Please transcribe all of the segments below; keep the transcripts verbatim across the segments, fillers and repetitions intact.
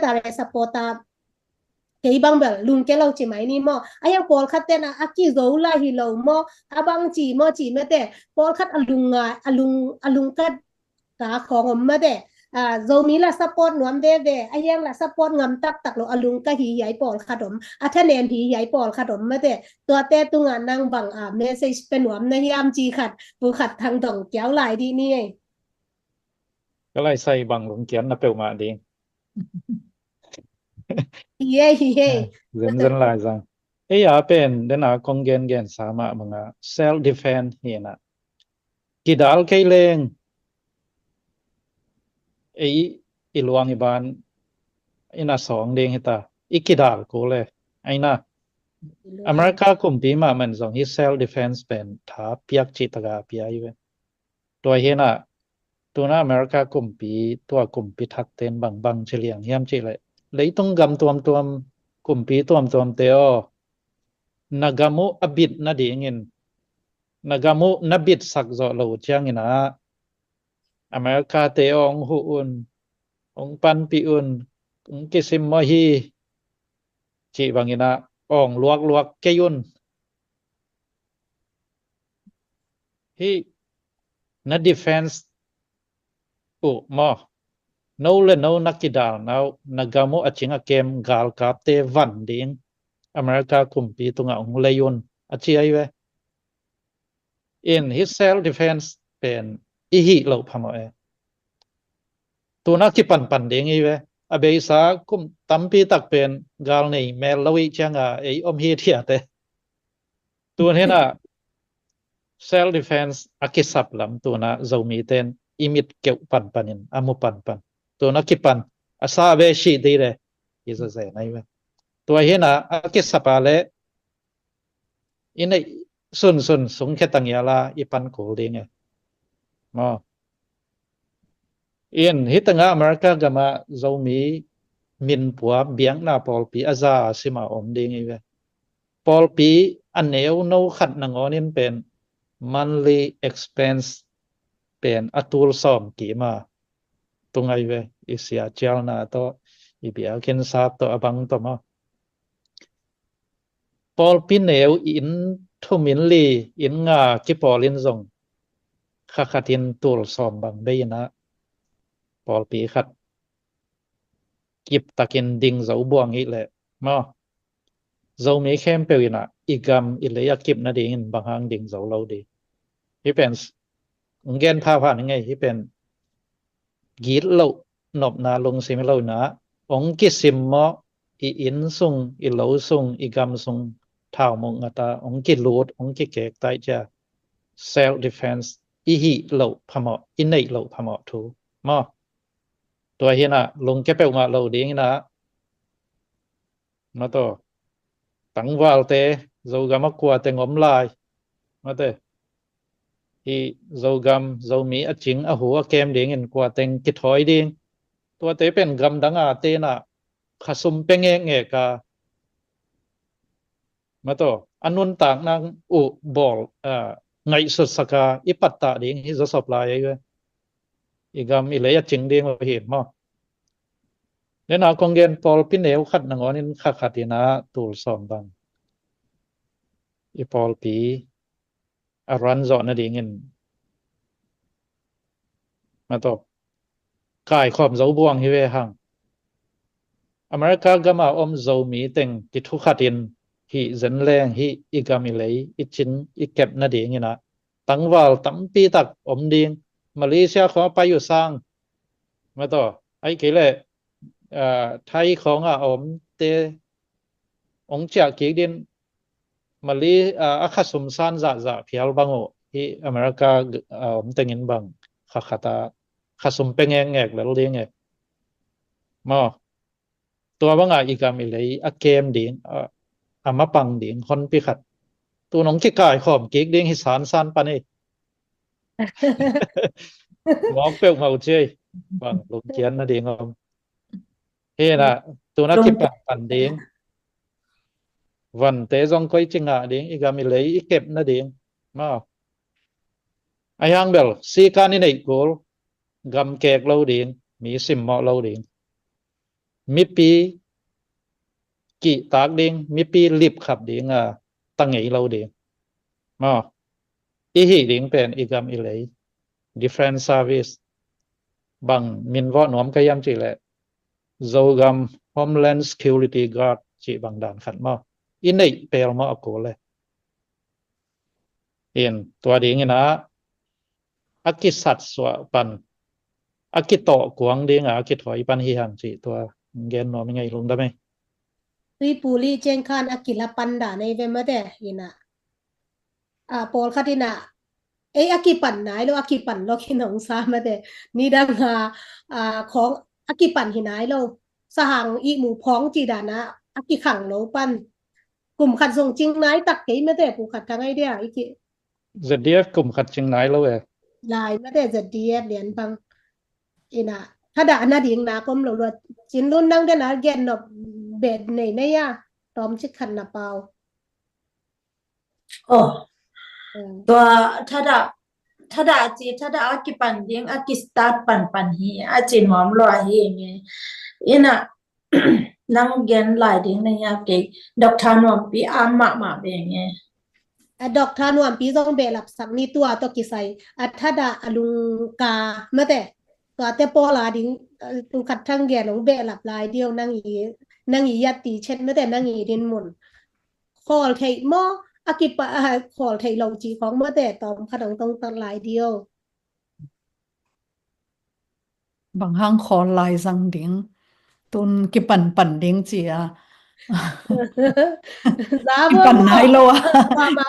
ta ve supporter kei bang bel lungke lo ci mai ni maw. A hiang pawlkhat ten a, a kizo la hi lo maw, a bang ci maw ci mete, pawlkhat a lung ngai, a lung, a lungkat ka khawng om mate. A, Zomi la support nuam veve, a hiang la support ngam taktak lo, a lungka hi hiai pawlkhat om, a thanem hi hiai pawlkhat om mate. Tuate tungah nang bang a message pe nuam na hiam ci khat, pu khat thang dong kiau lai di ni ei. Ka lai sai bang lungkian na peuhmah ding. Hi ei, hi ei. Zen zen lai zang. Ei a pen, den a kong gen gen sa mah banga self defense hi na. Kidal kei leng, ei i luang i ban in a sawng ding hita, i kidal kul e. Aina, America kumpi mahmah in zong hi self defense pen tha piak cih taka pia hi ve. Tua hi na, tuna America kumpi, tua kumpi thak ten bangbang ci liang hiam cih leh, leitung gam tuamtuam, kumpi tuamtuam te aw, na gam uh a bit nadingin, na gam uh na bitsak zawh lo uh ciangin ah, America te aw hong huh un, hong panpih un, hong kisim maw hi, cih bangin ah, awng luakluak kei un. Hi na defense uh maw, no le no na kidalna uh, na gam uh a cing a kem galkapte van ding America kumpi tungah hong lei un, a ci ahi ve. In hi self defense pen i hih loh phamawh e. Tuna kipanpan ding hi ve. A beisa kum tampi tak pen gal nei mel lo ih cianga ei om hi thiate. Tun hina self defense a kisap lam tuna Zomi ten i mit keuh panpanin a mu panpan. Tuna kipan a sa ve si dei le i zazen ahi ve. Tua hina a kisap a le i neih sunsun sung khe tangiala i pan kul ding e. Maw. In hitanga America gama Zomi minpua biakna pawlpi a za a sima om ding i ve. Pawlpi a neu no khat nangawnin pen monthly expense pen a tul sawm kima tung ahi ve. I sia cialna tawh, i biakinn sap tawh, a bang tawh maw. Pawlpi neu inn thum inn li inn nga kipawlin zong kha khatin tul sawm bang bei inah pawlpi khat kiptakin ding zo buang ih leh maw. Zomi khempeuh inah i gam i lei a kip nadingin bang hang ding zo lo di. Hi pen, gen phapha ni ngei, hi pen git loh nopna lungsim hi lo inah, hong kisim maw, i inn sung, i lo sung, i gam sung thau muk ngata hong kilut, hong kikek taih cia self defense i hih loh phamawh, i neih loh phamawh thu maw. Tua hinah lungke peuhmah lo ding inah, mataw, tangvalte Zogam a kuateng om lai, mate, hi Zogam Zomi a cing a hu a kem dingin kuateng kithawi ding. Tuate pen gamdang a tenah khasum pe ngekngek a, mataw, a nuntakna uh bawl, a, ngaihsutsaka i pattah ding hi zawsop lai ahi ve. I gam i lei a cing ding uh hi maw. Nena kong gen pawlpi neu khat nangawnin kha khat inah tul sawm bang i pawlpi a run zawh nadingin, mataw, kaikhawm zo buang hi ve hang. America gama om Zomi teng kithukhatin hih zenleng hih i gam i lei i cin i kep nadinginah tangval tampi tak om ding. Malaysia khawng a pai uh sang, mataw, aih kei leh, ah, Thai khawngah a omte hong ciah kik din. Mali, ah, a khasum san zahzah phial bang uh hi America, ah, om tengin bang kha khata khasum pe ngekngek lel ding e. Maw, tua banga i gam i lei a kem ding, a, a mapang ding honpi khat tun hong kikaikhawm kik ding hi sansan pan hi. Mawk peuhmah uh ci ei. Bang lungkian nading om. Hinah tuna kipanpan ding, vante zong koici ngah ding, i gam i lei i kep nading maw. A hiang bel sikan i neih kul, gam kek lo ding, mi simmawh lo ding. mipi kihtak ding, mipi lipkhap ding a, ta ngei lo ding. Maw, i hih ding pen i gam i lei, different service, bang min vawh nuam ka hiam cih leh Zogam Homeland Security Guard cih bang dan khat maw, i neih pel maw a kul le. In tua dingin ah a kisatsuah pan, a kitawh kuang ding a, a kithawi pan hi hang cih tua gen nuam i ngei, lungdam ei. Tuipu li ciang khan a kila pan dan ei ve mate, in ah, a, pawlkhat in ah, ei a kipan nai lo, a kipan lo khin hong sa mate, nidang a, a, khawng a kipan hi nai lo, sahang ihmu phawng cih dan a, a kikhang lo pan, kum khat zong cing nai tak kei mate, Pu Khat Thang ei dia, i ki ZDF kum khat cing nai lo e. Lai mate ZDF lian bang. In ah, thadah nading na kom lo lua. Cin Lun, nang den a gen nop beh nei nei a, tawm cik khat na pau. Oh. Hmm. Tua thadah, thadah ci, thadah a kipan ding, a kistart panpan hi, a ci nuam lua hi nge. In ah, nang gen lai ding na hia kei, Doctor Nuampi a mahmah ve nge. A, Doctor Nuampi zong behlap sak ni, tua tawh kisai, a thadah a lungka mate. Tuate pawl a ding, a, Pu Khat Thang gen hong behlap lai dio, nang i, nang i yat ti chet mate, nang i din mun. Khawl theih maw, a kipa, a, khawl theih lo cih khawng mate, tawm khat hong tong tat lai dio. Bang hang khawl lai zang ding, tun kipanpan ding ci a. Kipan nai lo a,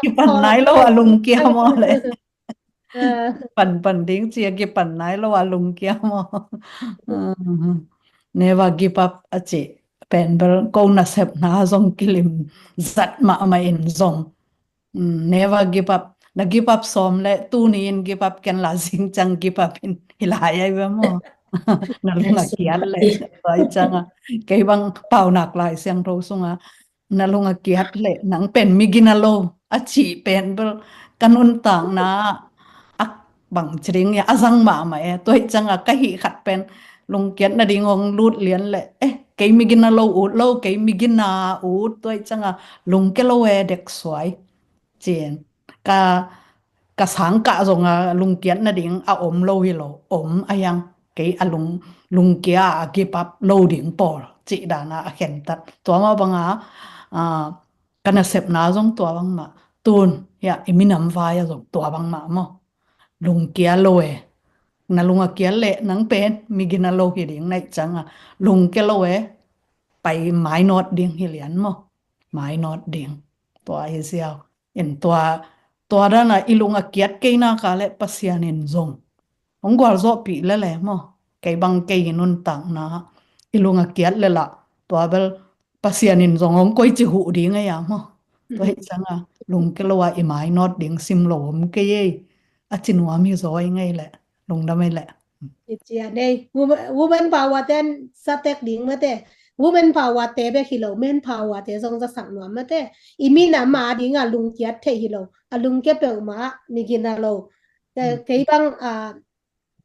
kipan nai lo a lungkia maw le. Panpan ding ci a, kipan nai lo a lungkia maw. Never give up a ci pen bel ko nasepna zong kilim zat mahmah in zong. Mm, never give up. Na give up sawm le tuni in give up ken la, zing ciang give up in hi lai ai ve maw. Na lung a kiat le, tua i ciang a, kei bang Paunak Lai Siangtho sung a, na lung a kiat le nang pen mi gina lo a cih pen bel ka nuntakna a bang ci ding a, a zang mahmah e. Tua i ciang a ka hih khat pen lungkiat nading hong lut lian le, eh, kei mi gina lo ut lo, kei mi gina ut, tua i ciang a lungkia lo e, dek suai. Cin, ka, ka sangkah zong a lungkiat nading a om lo hi lo, om a hiang, kei a lung, lungkia a give up lo ding pawl cih dan a a khentat. Tua mah bang a, a, ka nasepna zong tua bang mah. Tun, hia, i minam vai a zong tua bang mah maw. Lungkia lo e. Na lung a kiat le nang pen mi gina lo hi ding na i ciang a, lungkia lo e. Pai mainawt ding hi lian maw. Mainawt ding. Tua hi ziau. In tua, tua dan a i lung a kiat kei nak a le Pasian in zong hong gualzawhpih le le maw. Kei bang kei i nuntakna i lung a kiat le lah, tua bel Pasian in zong hong koici huh ding ei a maw. Tua hi ciang a lungkia lo a i mainawt ding sim lo om kei ei. A ci nuam hi zaw i ngei le. Lungdam ei le. I cian ei, woman, woman power ten sa tek ding mate. Woman power te bek hi lo, man power te zong za sak nuam mate. I minam a ding a lungkiat theih hi lo, a lungkia peuhmah mi gina lo. Kei bang, a,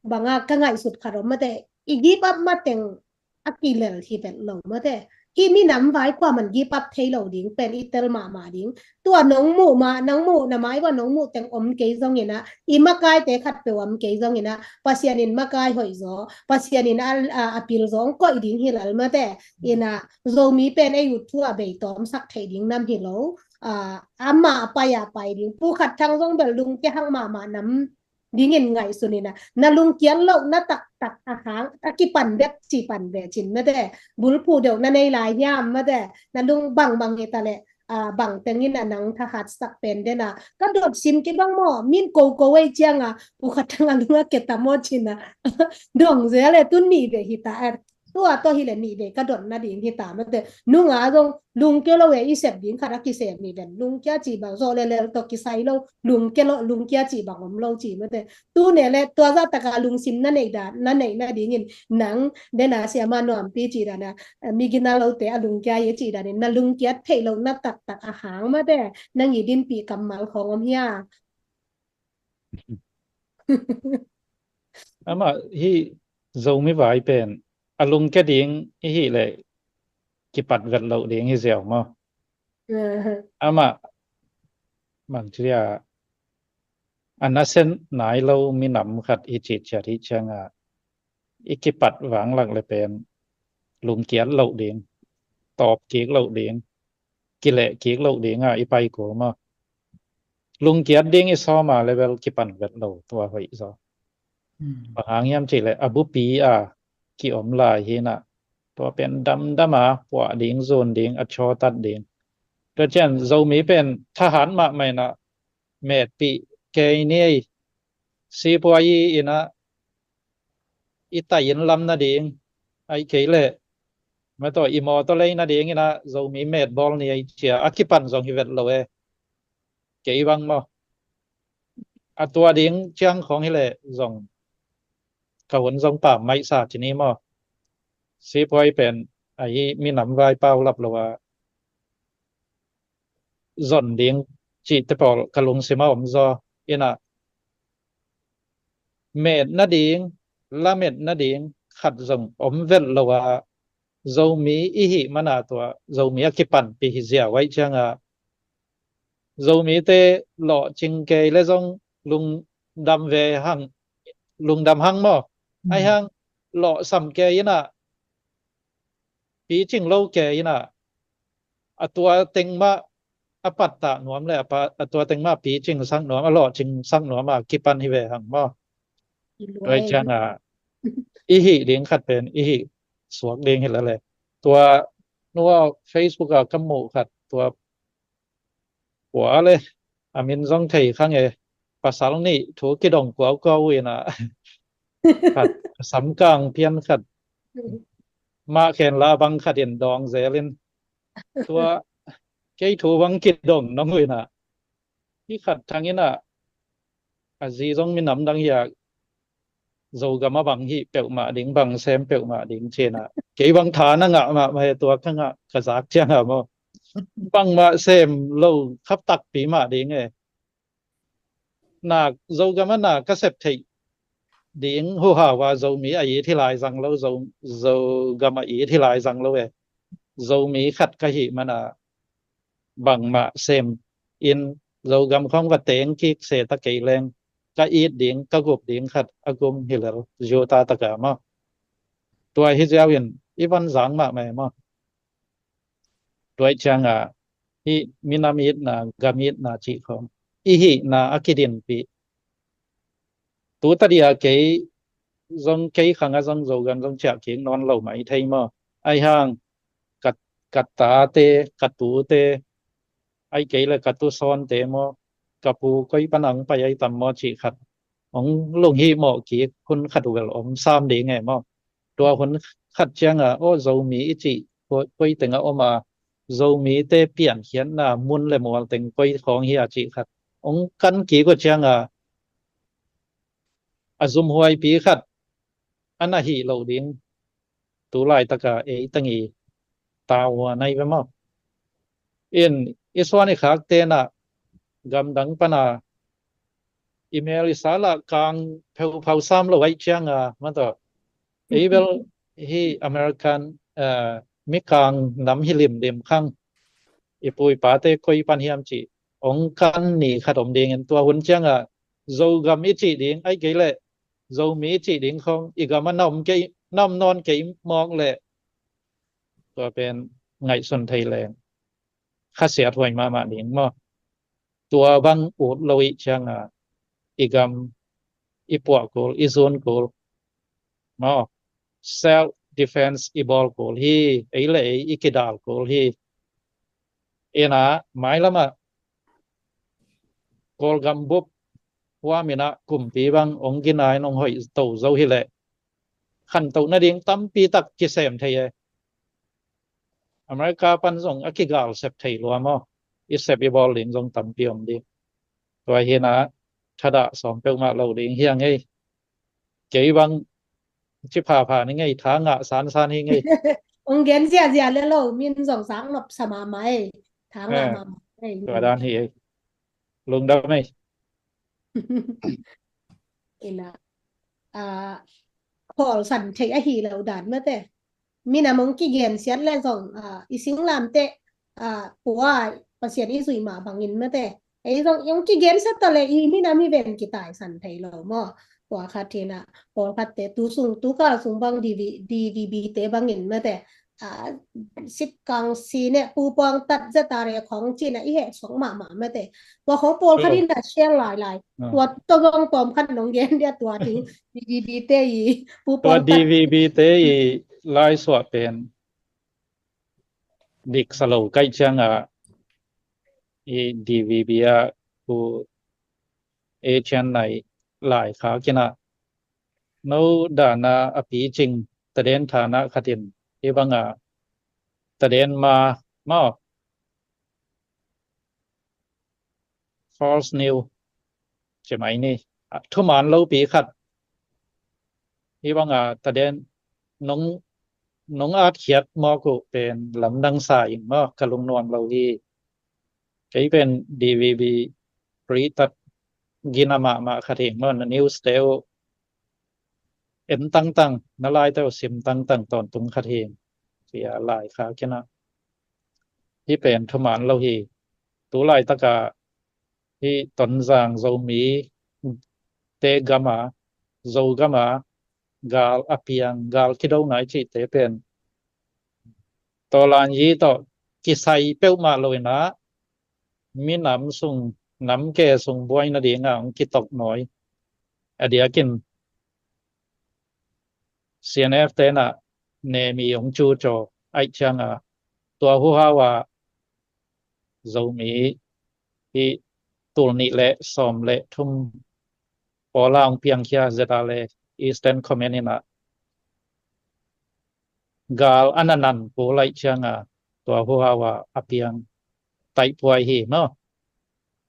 bang a ka ngaihsut khat om mate. I give up mateng a kilel hi vet lo mate. Hih minam vai kuaman give up thei lo ding pen i tel mahmah ding. Tua nong muh mah, nong muh na mai bang nong muh teng om kei zongin a, i makaite khat peuh om kei zongin a, Pasian in makai hoih zaw, Pasian in a, a, a pil zaw hong koih ding hi lel mate. In a, Zomi pen ei ut thu a bei tawm sak theih ding nam hi lo. A, amah a pai a pai ding. Pu Khat Thang zong bel lungkia hak mahmah nam dingin ngaihsun in a, na lungkiat lohna taktak a hang a kipan bek ci pan ve cin mate. Bulphuh deuh na nei lai hiam mate. Na lung bangbang hi ta le, a, bang tengin a nang thahatsak pen den a, ka dot sim kibang maw, min koko ei ciang a, Pu Khat Thang a lung a keta maw cin a. Dong zel e, tun nih ve hi ta e. Tua tawh hi le nih ve ka dot nading hi ta mate. Nunga zong lungkia lo e, i sep ding khat a kisem hi ven. Lungkia cih bang zawh le lel tawh kisai lo. Lungkia lo, lungkia cih bang om lo ci mate. Tu ne le tua zah taka lungsim na neih dan, na neih nadingin nang den a Siama Nuampi cih dan a, eh, mi gina lote a lungkia hi cih danin na lungkiat theih lohna taktak a hang mate. Nang i dinpih kammal khawng om hia? Amah hih Zomi vai pen a lungke ding i hih leh kipat vet loh ding hi ziau maw? Amah bangci a, a nasia nai lo minam khat i cih ciat hi cianga, i kipat vanglak le pen lungkiat loh ding, tawp kik loh ding, kileh kik loh dinga i pai kul maw? Lungkiat ding i sawma le bel kipan vet lo tua hoih zaw. Bang hang hiam cihleh a bupi a kiom lai hinah, tua pen damdama puah ding, zun ding, a cawtat ding. Tua cian Zomi pen thahat mahmah inah, metpih kei ni ei, sipuai inah i tai in lam nading, ai kei leh mataw i mawtaw lei nading inah Zomi metbawl ni ei cia a kipan zong hi vet lo e. Kei bang maw, a tua ding ciang khawng hileh zong ka hun zong pam maihsa ci ni maw? Sipuai pen ahi minam vaipau lap lo a zon ding cihte pawl ka lungsim a om zaw inah, met nading, lamet nading khat zong om vet lo a, Zomi i hih mana tua Zomi a kipanpih hi ziau ai cianga, Zomite lawhcing kei le zong lungdam ve hang, lungdam hang maw? Ai hang lawhsam kei inah, picing lo kei inah, a tua teng mah a pattah nuam le a tua teng mah picing sak nuam, a lawhcing sak nuam a kipan hi ve hang maw? Tua cianga i hih ding khat pen i hih suak ding hi lele. Tua nua Facebook a ka muh khat tua kua le a min zong thei khang e, pasal nih thu kidong kuaukuau uh inah, khat samkang pian khat mah khen la bang khat in dawng zel in, tua kei thu bang kidong nong uh inah, hi khat thang inah a zi zong minam dang hi a, Zogam a bang hih peuhmah ding, bang sem peuhmah ding cinah, kei bang tha na ngah mahmah he tua ka ngah ka zak cianga maw? Bangmah sem lo khap takpi mah ding e. Na Zogam a na ka sep theih ding huhau a Zomi a it hi lai zang lo, Zogam a it hi lai zang lo e. Zomi khat ka hih mana bangmah sem in Zogam khawng va teng kik se ta kei leng ka it ding, ka gup ding khat a gum hi lel zuta taka maw? Tua hi ziau in i van zang mahmah e maw? Tua i cianga hih minam itna, gam itna cih khawng i hihna a kidinpih. Tu tadia kei zong, kei khanga zong Zogam zong ciah kik nawn lo mah i thei maw? Ai hang ka, ka tate, ka tute, ai kei le ka tusawnte maw, ka pu koi pan ang pai ai tam maw cih khat hong lunghimawh kik hun khat uh vel om sam ding e maw? Tua hun khat cianga aw Zomi i cih koi tengah om a, Zomite piankhiatna mun le mual teng koi khawng hi a cih khat hong kan kik uh cianga, a zumhuaipi khat a na hih loh ding tu laitaka ei tangi tau a nai ve maw? In i suan i khak tenah gamdang pana i mel i sala kang pheuphau sam lo ai cianga mataw, ei bel hi American, eh, mi kang nam hi limlim khang i pu i pate koi pan hiam cih hong kan ni khat om dingin tua hun cianga Zogam i cih ding ai kei le Zomi i cih ding khawng i gam a na om kei, na om nawn kei mawk le tua pen ngaihsun thei leng khasiat huai mahmah ding maw? Tua bang ut lo i cianga i gam i puah kul, i zun kul maw? Self defense i bawl kul hi, ei le ei i kidal kul hi. Ina mailamah Kawlgam bup hua minah kumpi bang hong gina in hong hoih to zo hileh khantoh nading tampi tak kisem thei e. America pan zong a kigal sep thei lua maw? I sep i bawl ding zong tampi om ding. Tua hinah thadah sawm peuhmah lo ding hiang ei. Kei bang ci phapha ni ngei, tha ngah sansan hi ngei. Ong gen ziazia le lo min zong sang nop sama mai. Tha ngah mama ei. Tua dan hi ei. Lungdam ei. Ina a kipawlsan thei ahi lo dan mate. Minam hong kigensiat le zong, ah, i singlamteh, ah, pua Pasian i zuih mah bangin mate. Ei zong hong kigensiat ta le i minam hi ven kitaisan thei lo maw. Tua khat hi na, pawlkhatte tu sung, tu kal sung bang D V, D V B te bangin mate. Ah, sitkang si ne pu puang tat zeta re khong cina i heh song mahmah mate. Tua khong pawlkhat in a share lailai. Tua to zong tawm khat nong gen dia tua ding. D V B te i pu puang tat. D V B te i lai suah pen dik sa lo kaih cianga i D V B a pu Asian nai lai kha kina no dana a picing taden thana khatin i banga taden ma ma false news cemai ni. Thuman lopi khat i banga taden nong nong atkhiat mawk uh pen lamdang sa in maw ka lungnuam lo hi. Kei pen D V B free tat gina mahmah khat hing maw na news te uh en tangtang na lai te uh sim tangtang tawntung khat hing cia lai kha kina hi pen thuman lo hi. Tu laitaka hi Tonzang Zomi te gama Zo gama gal a piang gal kido nai cihte pen tawlan yi tawh kisai peuhmah lo ina minam sung namke sung buai nadinga hong kitok nawi a diakin C N F tena nemi hong cucaw aih cianga tua huhau a Zomi hi tul nih le sawm le thum pawla hong piangkhia zeta le Eastern Command ina gal a nanan pu laih cianga tua huhau a a piang taihpuai hi maw.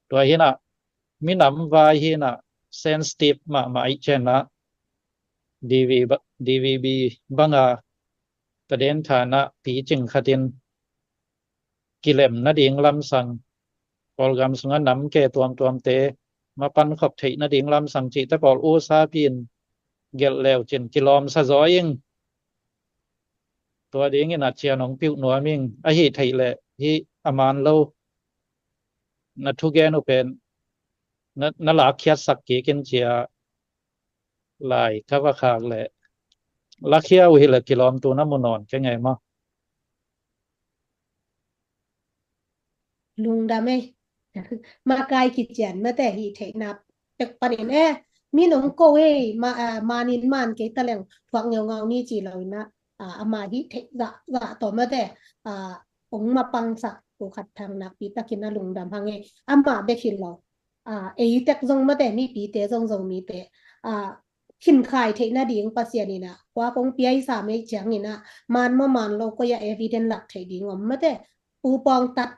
Tua hina minam vai hina sensitive mahmah aih cianga D V B banga taden thana picing khatin kilem nading lamsang Kawlgam sunga namke tuamtuamte mapan khop theih nading lamsang cihte pawl usa pin gelh leu cin kilawmsa zaw ing. Tua dingin a cian hong piuh nuam ing ahi theih leh hi a man lo na thugen uh pen na lakkhiatsak kikin cia lai ka va khak leh lakhia uh hileh kilawmtu na mu nawn kei ngei maw? Lungdam ei. Makai kician mate hi theihna pek panin e min hong ko ei manin man kei taleng thuak ngeungau ni ci lo ina ama hi theih zahzah tawh mate hong mapangsak tu khat thang nakpi takin a lungdam hang ei ama bek hi lo. Ei tek zong mate mipite zong zong mite khinkhai theih nading Pasian ina kua kong piaisa mei ciang ina man maw man lo koi a evident lak theih ding om mate pu pawng tat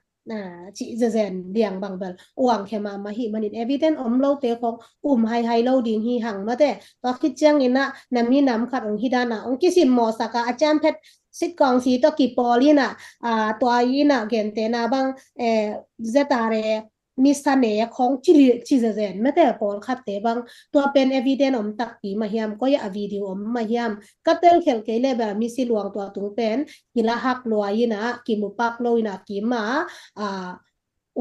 cih zezen liang bangbel uang khema ma hi manin evident om lote khong um haihai lo ding hi hang mate tua khit ciang ina na minam khat ong hi dana ong kisim mawsaka a ciamphet sitkawng si tawh kipawl ina tua ina gente na bang zetare misane khong ci zezen mate pawlkhatte bang tua pen evident om takpi mahiam koi a video om mahiam ka telkhelh kei le bel misi luang tua tung pen kila hak luai ina kimupak lo ina kima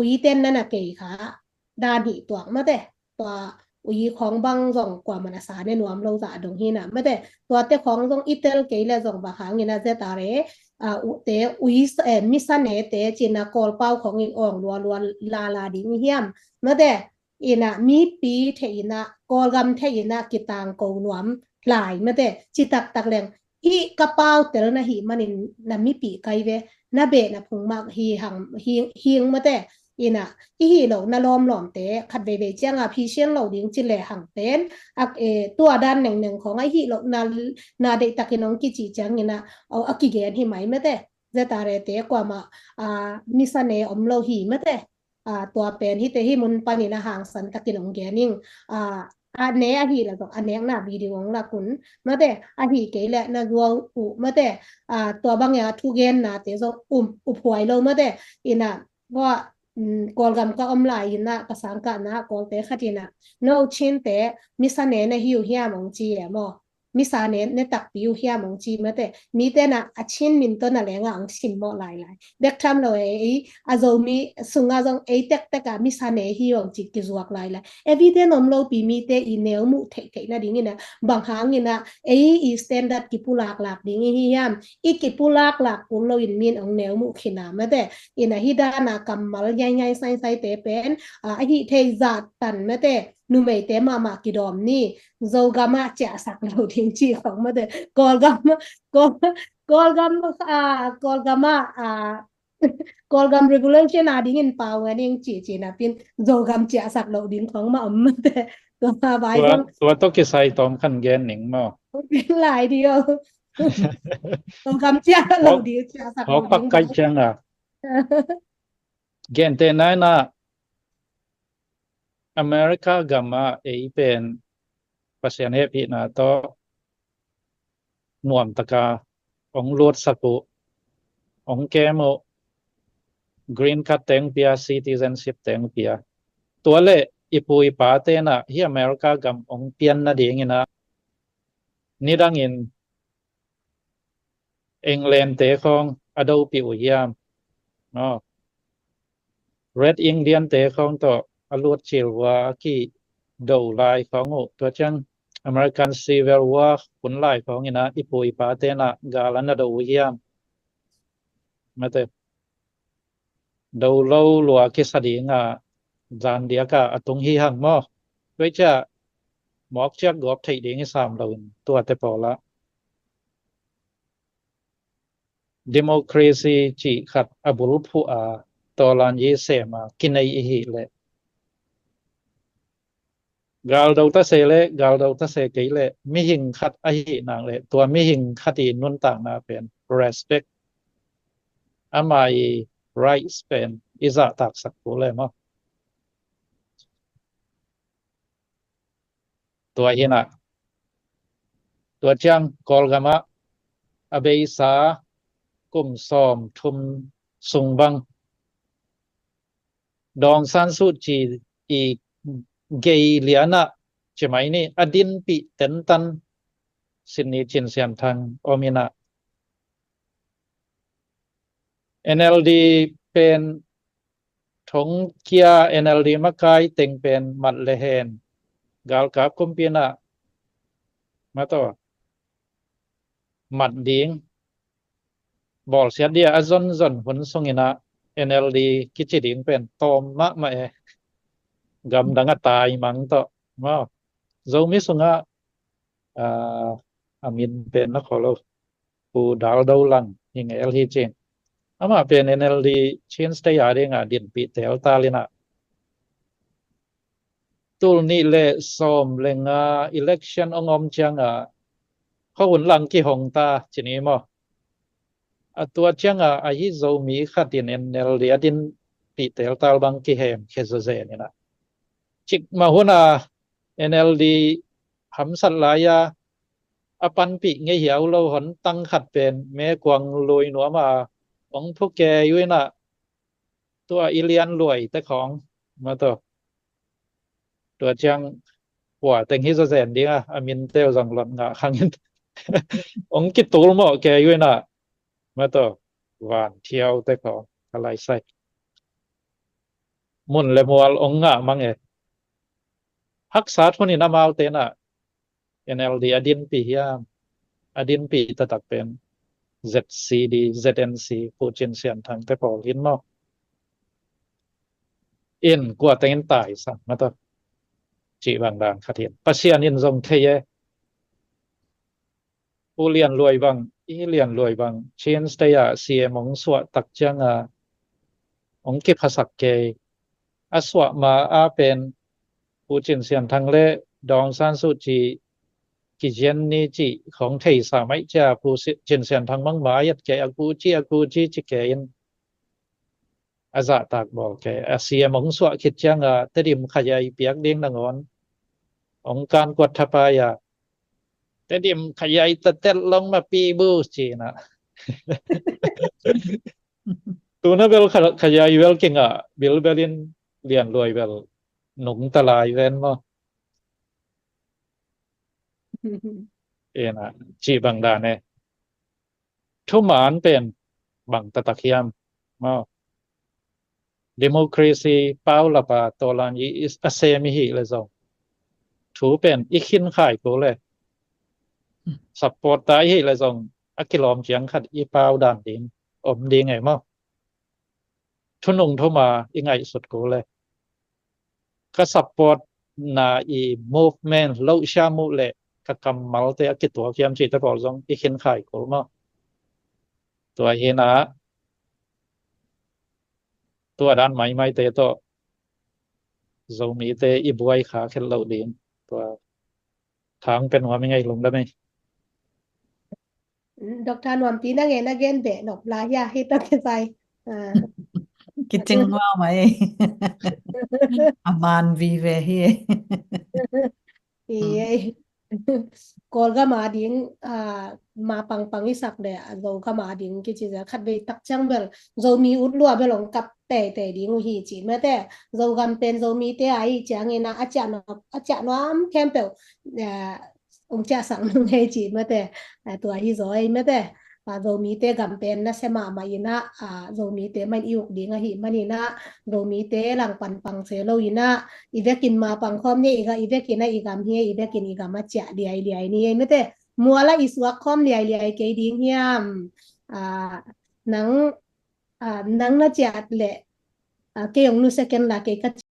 uiten nana kei kha dan hih tuak mate tua ui khawng bang zong kuamah na sa ne nuam lo zah dong hi na mate tuate khawng zong i tel kei le zong bang hangin a zetare ute ui misane te cina Kawlpau khawngin awng lualua lala ding hiam mate ina mipi thei ina Kawlgam thei ina kitang ko nuam lai mate ci taktak leng hih ka pau tel na hih manin na mipi kai ve na beh na phung mak hi hang hing mate ina i hih loh na lawmlawmte khat veivei cianga phisian lo ding ci le hang pen tua dan nengneng khawng a i hih loh na deihtakin hong kici ciang ina a kigen hi mai mate zetarete kuama misane om lo hi mate tua pen hite hi mun panin a hangsan takin hong gening a ne ahi la zong a nekna video hong lakun mate ahi kei le na zuau uh mate tua bangin a thugennate zong um uphuai lo mate ina bua Kawlgam ka om lai ina ka sangkahna Kawlte khat ina no chinte misane na hi uh hiam hong ci e maw misa ne, ne takpi uh hiam hong ci mate. Mite na a Chin min tawh na leng a hong simmawh lailai. Bek tham lo e, ei a Zomi sungah zong ei tektek a misa ne hi hong ci kizuak lailai. Evidence om lopi mite i neu muh theihtheih nadingin a, bang hangin a ei i standard kipulaklak ding i hi hiam, i kipulaklak kul loin min hong neu muh khin a mate. In a hi dan a kammal nyainyain sainsaite pen a, a hih theih zah tan mate, numeite mahmah kidawm ni. Zogam ah ciahsak lo ding ci khong mate. Kawlgam, Kawl, Kawlgam, a, Kawlgam ah, a, Kawlgam revolution a dingin pau a ding ci ci na pin Zogam ciahsak lo ding khong mah om mate. Tua mah vai Tua, zong tua tawh kisai tawm khan gen ning maw? Lai ding o. Zogam ciah lo ding, ciahsak lo Hawk pak ding kai khong. Ciang a. Gente nai na America gam ah ei pen Pasian hehpihna tawh nuamtaka hong lutsak uh, hong kem uh, green card teng pia, citizenship teng pia. Tua le i pu i pa tena hi America gam hong pian nadingin a, nidangin England te khong a dopih uh hiam? No. Red Indian te khong tawh a lut cil vua a kido lai khong uh. Tua ciang American Civil War hun lai khong in a i pu i pa tena gal a na do uh hiam? Mate. Do lo lua kisa ding a zan diak a a tung hi hang maw? Tua i cia mawk ciak gawp theih ding i sam lo in tuate pawl ah democracy cih khat a bulphuh a tawlan yi sem a kinei i hih leh galdo ta se le galdo ta se kei le mihing khat ahih nak le tua mihing khat i nuntakna pen respect, ama i rights pen i zahtaksak kul le maw? Tua hi na, tua ciang Kawlgam ah a beisa kum sawm thum sung bang Daw Aung San Suu Kyi i gei lian ah ci mai ni a dinpih tentan Sydney Cin Sian Thang om in a, N L D pen thong kia N L D makai teng pen mat le hen galkap kumpi in a, mataw, mat ding bawlsiat dia a zonzon hun sung in a, N L D kici ding pen tawm mahmah e. Gamdang a tai mang tawh maw, Zomi sungah, ah, a min pen na khaw lo, Pu Dal Do Lang hi ngel hi cin. Amah pen N L D Chin State a ding a dinpih teltal in a, tul nih le sawm le nga election ong om ciang a, khaw hun lang kihong ta ci ni maw? A tua ciang a, a hi Zomi khat in N L D a dinpih teltal bang kihem khia zawzen in a, cikmah hun a N L D hamsat lai a, a panpih ngei hiau lo hon tang khat pen Mekuang lui nuam a ong phu kei uh in a, tua i lian luai te khawng, mataw, tua ciang pua teng hi zawzen ding a, a min teu zong lot ngah khang in ong kitul mawh kei uh in a, mataw, Van Thiau te khawng ka lai sai. Mun le mual ong ngah mang e. Haksa thun in amau te in a, N L D a dinpih hiam? A dinpih taktak pen Z C D, Z N C, Pu Cin Sian Thang te pawl hi maw? In kua teng in taisan, mataw, cih bang dan khat hi. Pasian in zong thei e. Pu Lian Luai bang, i Lian Luai bang Chin State a C M ong suah tak ciang a, ong kiphasak kei. A suah ma a pen Pu Cin Sian Thang le Daw Aung San Suu Kyi kizian ni cih khong theisa mai cia Pu Si-, Cin Sian Thang mang mai at kei, a ku ci, a ku ci ci kei in a zahtak bawl kei. A C M ong suah khit ciang a Tedim Khayai piak ding nangawn ong kan kuat thapai a, Tedim Khayai tatet long ma pi bu ci in a. Tuna bel Kha-, Khayai bel kingah bilbel in Lian Luai bel nungta lai ven maw? Ina, cih bang dan e. Thuman pen bang taktak hiam? Maw. Democracy pau lapa tawlan i, i a sem i hih leh zong, thu pen i khin khai kul e. Support ta i hih leh zong a kilawm ciang khat i pau dan ding om ding e maw. Thunung thuma i ngaihsut kul e. Ka support na i movement lohsiam uh leh ka kammalte a kituak hiam cihte pawl zong i khin khai kul maw. Tua hi-in ah, tua dan maimaite tawh Zomite i buai kha khet loh ding, tua thang pen nuam i ngei, lungdam e. Doctor Nuampi, nang e na gen beh nop lai hia, hi ta kisai. Ah. Kicing ngua mai. A man vive hi. Hi e. Kawlgam a ding, ah, ma pangpang i sak leh, ah, Zogam a ding kici zia khat vei tak ciang bel Zomi ut lua bel hong kap teitei ding uh hi ci mate. Zogam pen Zomite a i ciangin ah a ciah nuam, a ciah nuam khempeuh, ah, hong ciahsak nung hei ci mate. Ah, tua hi zaw ei mate. Ah, Zomite gam pen nasia mahmah in ah, ah, Zomite mah in i uk ding ahih manin ah, Zomite langpan pang se lo in ah, i vekin ma pang khawm ni, i ga, i vekin ah i gam hi, i vekin i gam a ciah liailiai ni ei mate. Mual ah i suak khawm liailiai kei ding hiam? Ah, nang, ah, nang na ciah leh, ah, kei hong nusia ken la, kei ka